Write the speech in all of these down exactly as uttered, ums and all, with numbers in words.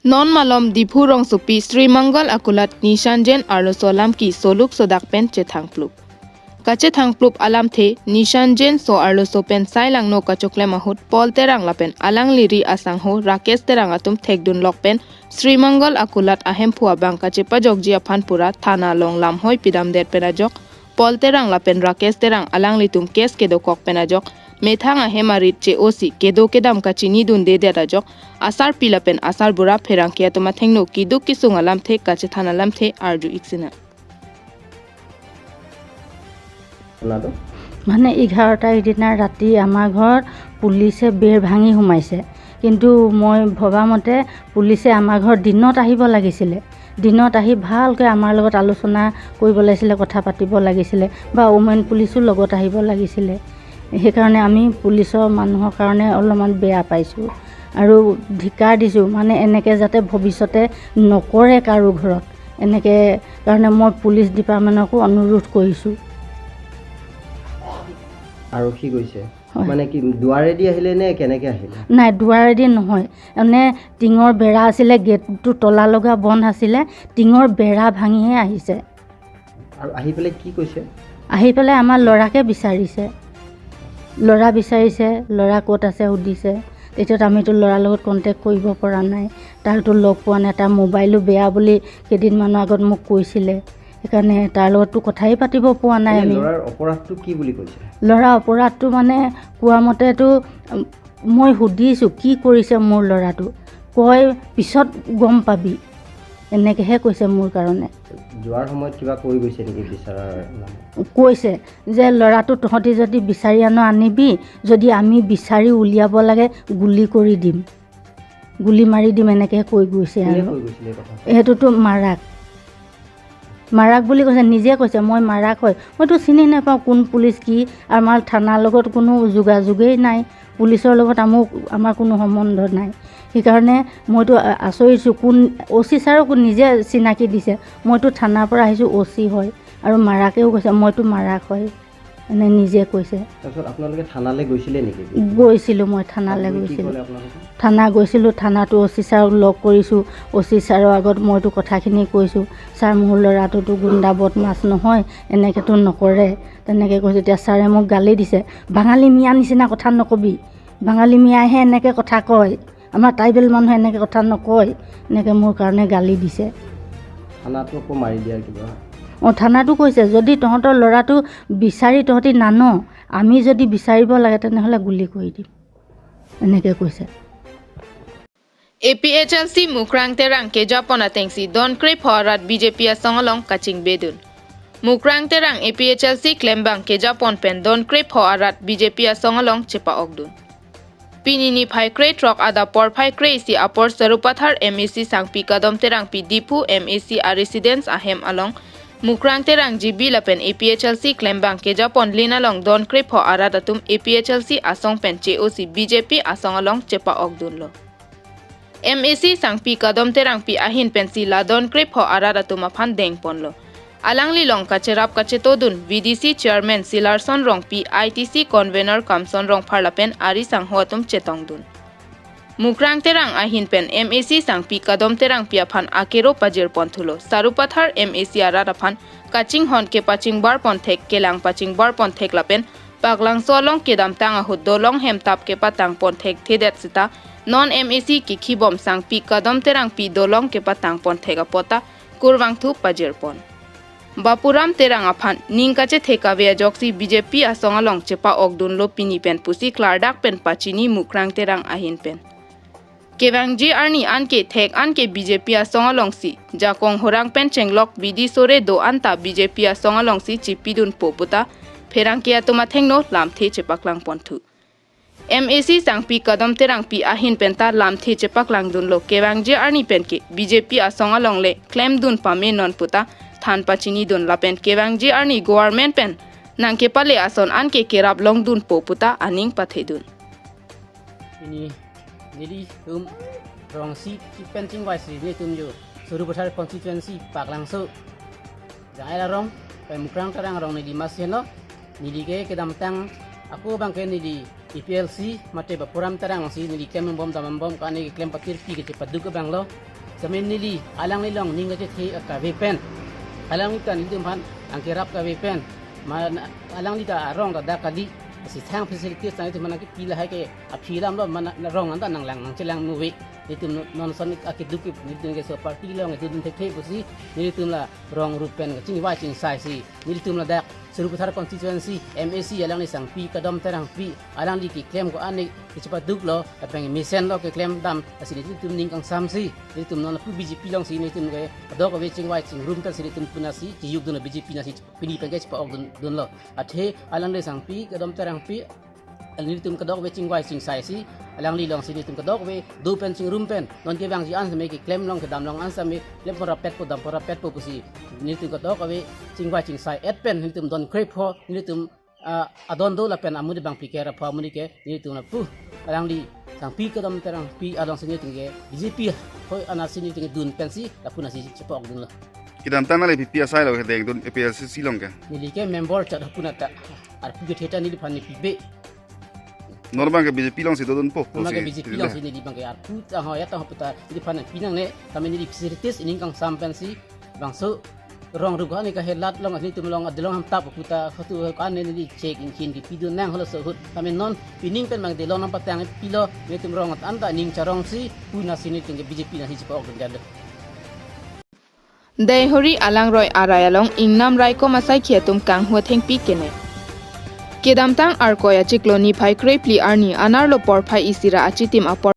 Non malom Diphu rongsopi Sri Mangal akulat Nishan Jain arloso alam ki soluk sodak pen chethangplup. Kachethangplup alamthe Nishan Jain so arloso pen sailangno kachoklem ahut Paul Terang lapen alangli ri asangho Rakesh Terang atum thekdunlok pen Sri Mangal akulat ahemphu abang kachepajokji aphan pura thana along lamhoi pidamdet pen ajok Paul Terang lapen Rakesh Terang alanglitum case kedokok pen ajok methang ahem arit che-osi kedo kedam kachinidundedet ajok asarpi lapen asarbura pherangke atum athengno keduk kesung alamthe kachethan alamthe arju-ik sinang. শুনাটো মানে এঘাৰ তাৰিখ দিনা ৰাতি আমাৰ ঘৰত পুলিচে বেৰ ভাঙি সোমাইছে। কিন্তু মই ভবা মতে পুলিচে আমাৰ ঘৰত দিনত আহিব লাগিছিলে। দিনত আহি ভালকৈ আমাৰ লগত আলোচনা কৰিব লাগিছিলে, কথা পাতিব লাগিছিলে বা ওমেন পুলিচো লগত আহিব লাগিছিলে। সেইকাৰণে আমি পুলিচৰ মানুহৰ কাৰণে অলপমান বেয়া পাইছোঁ আৰু ধিক্কাৰ দিছোঁ, মানে এনেকৈ যাতে ভৱিষ্যতে নকৰে কাৰো ঘৰত। এনেকৈ কাৰণে মই পুলিচ ডিপাৰ্টমেণ্টকো অনুৰোধ কৰিছোঁ। আৰক্ষী গৈছে হয়। মানে কি দুৱাৰেদি আহিলে নে কেনেকে আহিলে? নাই, দুৱাৰেদি নহয়, মানে টিঙৰ বেৰা আছিলে, গেটটো তলা লগা বন্ধ আছিলে, টিঙৰ বেৰা ভাঙিহে আহিছে। আৰু আহি পেলাই কি কৈছে? আহি পেলাই আমাৰ ল'ৰাকে বিচাৰিছে, ল'ৰা বিচাৰিছে, ল'ৰা ক'ত আছে সুধিছে। তেতিয়াতো আমিতো ল'ৰাৰ লগত কণ্টেক্ট কৰিব পৰা নাই, তাৰতো লগ পোৱা নাই, তাৰ মোবাইলো বেয়া বুলি কেইদিনমানৰ আগত মোক কৈছিলে। সেইকাৰণে তাৰ লগততো কথাই পাতিব পোৱা নাই এনে আমি। ল'ৰাৰ অপৰাধটো কি বুলি কৈছে? ল'ৰা অপৰাধটো মানে কোৱা মতেতো উম, মই সুধিছোঁ কি কৰিছে মোৰ ল'ৰাটো, কয় পিছত গম পাবি, এনেকৈহে কৈছে মোৰ কাৰণে। যোৱাৰ সময়ত কিবা কৈ গৈছে নেকি বিচাৰাৰ নামত? কৈছে যে ল'ৰাটো তহঁতি যদি বিচাৰি আন আনিবি, যদি আমি বিচাৰি উলিয়াব লাগে গুলী কৰি দিম, গুলী মাৰি দিম, এনেকৈ কৈ গৈছে কোনে আৰু। কৈ গৈছিলে এই কথা? সেইটোতো মাৰাক, মাৰাক বুলি কৈছে, নিজে কৈছে মই মাৰাক হয়। মইতো চিনি নাপাওঁ কোন পুলিচ কি, আমাৰ থানাৰ লগত কোনো যোগাযোগেই নাই, পুলিচৰ লগত আমো আমাৰ কোনো সম্বন্ধ নাই। সেইকাৰণে মইতো আ- আচৰিত হৈছোঁ, কোন অ' চি ছাৰকো নিজে চিনাকি দিছে, মইতো থানাৰ পৰা আহিছোঁ, অ' চি হয় আৰু মাৰাকেও কৈছে মইতো মাৰাক হয়, এনে নিজে কৈছে। তাৰপিছত আপোনালোকে থানালৈ গৈছিলে নেকি? গৈছিলোঁ, মই থানালৈ তাত গৈ কি গৈছিলোঁ। ক'লে আপোনালোকে? থানা গৈছিলোঁ, থানাতো অ' চি ছাৰক লগ কৰিছোঁ। অ' চি ছাৰৰ আগত মইতো কথাখিনি কৈছোঁ, ছাৰ মোৰ ল'ৰাটোতো গুণ্ডা বদমাছ নহয়, এনেকৈতো নকৰে, তেনেকৈ কৈছোঁ। এতিয়া ছাৰে মোক গালি দিছে, বাঙালী মিয়া নিচিনা কথা নকবি, বাঙালী মিয়াইহে এনেকৈ কথা কয়, আমাৰ ট্ৰাইবেল মানুহে এনেকৈ কথা নকয়, এনেকৈ মোৰ কাৰণে গালি দিছে। থানাতো আকৌ মাৰি দিয়াৰ কিবা? অ' থানাতো কৈছে যদি তহঁতৰ ল'ৰাটো বিচাৰি তহঁতি নান, আমি যদি বিচাৰিব লাগে তেনেহ'লে গুলী কৰি দিম, এনেকৈ কৈছে। A P H L C Mukrang Terang kejapon atengsi don krepho arat B J P asong along kachingbedun. Mukrang Terang A P H L C klembang kejapon pen don krepho arat B J P asong along chepa-okdun. Pini niphai kre throk adap porphai kre isi apor Sarupathar M A C Sangpi Kadom Terangpi Diphu M A C a residence ahem along Mukrang Terang G B lapen A P H L C klembang kejapon lin along don krepho arat atum A P H L C asong pen che-osi B J P asong along chepa-okdunlo. M A C Sangpi Kadom Terangpi ahin pensi la don krepho arat atum aphan dengponlo. Alangli along kacherap kachetodun V D C Chairman Silarson Rongpi, I T C Convener Kamson Rongphar lapen ari sangho atum chetongdun. Mukrang Terang ahin pen M A C Sangpi Kadom Terangpi aphan akero pajirponthulo. Sarupathar M A C arat aphan kachinghon kepachingbarponthek, kelang pachingbarponthek lapen Paklangso along kedamtang ahut dolong hemtap kepatangponthekthedet seta non M A C kikhibom Sangpi Kadom Terangpi dolong kepatangponthek apot ta kurvangthu pajirpon. Bapuram Terang aphan ning kachethek ave ajoksi B J P asong along chepa-okdunlo pini pen pusi klardak pen pachini Mukrang Terang ahin pen. Kevangji arni anke thek anke B J P asong alongsi jakong horang pen chenglok bidi sore do-an ta B J P asong alongsi chipidunpo puta pherangke atum athengno lamthe chepaklangponthu. M A C Sangpi Kadom Terangpi ahin penta lamthe chepaklangdunlo, kevangji arni penke B J P asong alongle klemdun pame non puta than pachinidun lapen kevangji arni government pen nangkepale ason anke kerap longdunpo puta aning pathedun. Pini neli tum rongsi chipen chingvai si neli tum jo Sarupathar constituency Paklangso. Jang ai arong pen Mukrang Terang arong neli masi henlo. Neli ke kedamtang ako abang ke neli A P L C mate Bapuram Terang si neli klembom dambom ka neli klem patirpi ke paduk abang lo. Tame neli alanglilong ning kachethe kave pen, alangli ta nelitum aphan angkerap kave pen, ma alangli ta arong ta dak kali, si thang facilities ta nelitum aphan nangkepi lahai ke aphi alam lo, ma rong anta nanglang nangchelang muve. Nelitum non ason akeduk ke nelitum ke so party along kedun thekthe pusi nelitum la rong rup pen kachingvai chingsai si nelitum ladak Sarupathar constituency M A C alangli Sangpi Kadom Terangpi alangli keklem ko-an ne kechepaduklo, lapen mesenlo keklem dam, lasi nelitum ning kangsamsi nelitum non pu B J P alongsi nelitum ke kadokave chingvai chingrum pensi nelitum punasi kejukdunlo B J P nasi pini pen ke chepa-okdun dunlo. Athe alangli Sangpi Kadom Terangpi nelitum kadokave chingvai chingsai si alangli alongsi nelitum kadokave do pen chingrum pen non kevangji an seme keklem along kedam along an seme klem pon rapetpo dam pon rapetpo pusi nelitum kadokave chingvai chingsai et pen nelitum don krepho nelitum, ah, adon do lapen amonit abang pike rapho amonit ke nelitum lapu alangli Sangpi Kadom Terangpi alongsi nelitum ke B J P hoi anatsi nelitum ke dun pensi lapu nasi chepa-okdunlo. Kedamtang nangli P P asai lo kedeng dun A P H L C C along ke? Neli ke member chot hapu nata arpu kethe ta neliphan nepibe. Non abang ke B J P alongsi dodunpo. Non abang ke pusi B J P alongsi neli abang ke arpu ta ho ya ta ho puta neliphan nangpi nangne, tame neli facilities ining kangsam pensi bangso rong rup ko-an ne kahelat along nelitum along adolong hamtap puta khatu ko-an ne neli chek ingkin kepidun nang halaso ahut, tame non pining pen abang delong nangpatang pilo, nelitum rong anta ning charongsi pu nasi nelitum ke B J P nasi chepa-okdun jalo. Deihori alangroi arai along ingnam raikom asaikhi atum kanghu athengpi kene. Kedamtang Arkoi achiklo niphai krephli arni anerlo porphai isi ra achitim apor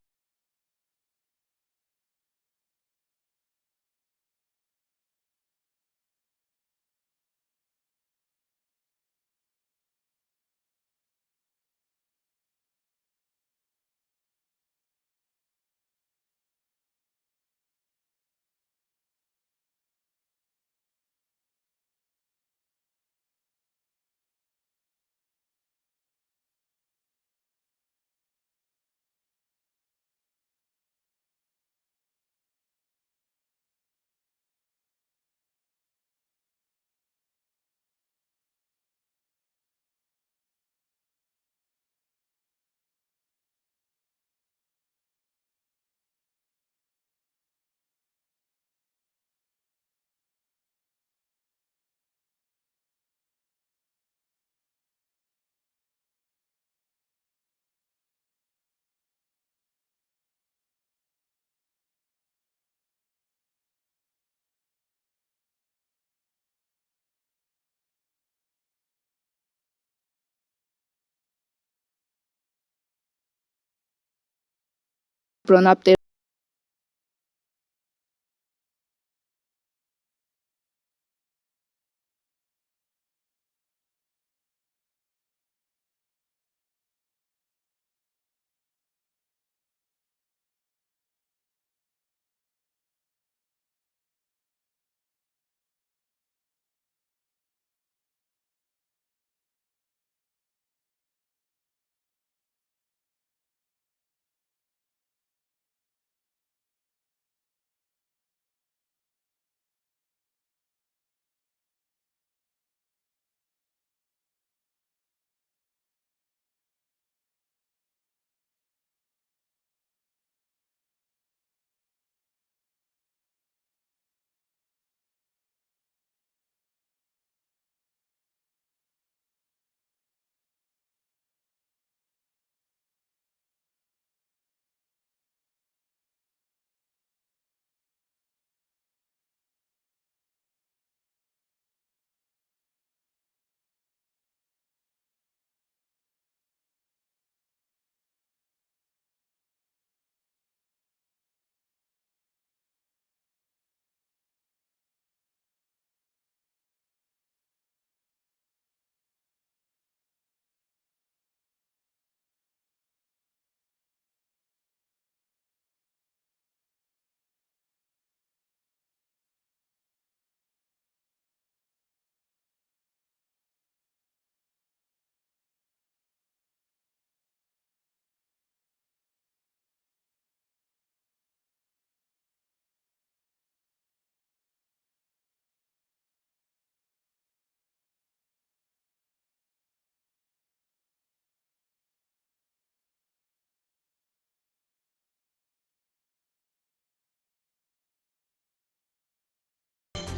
Pranab Ter-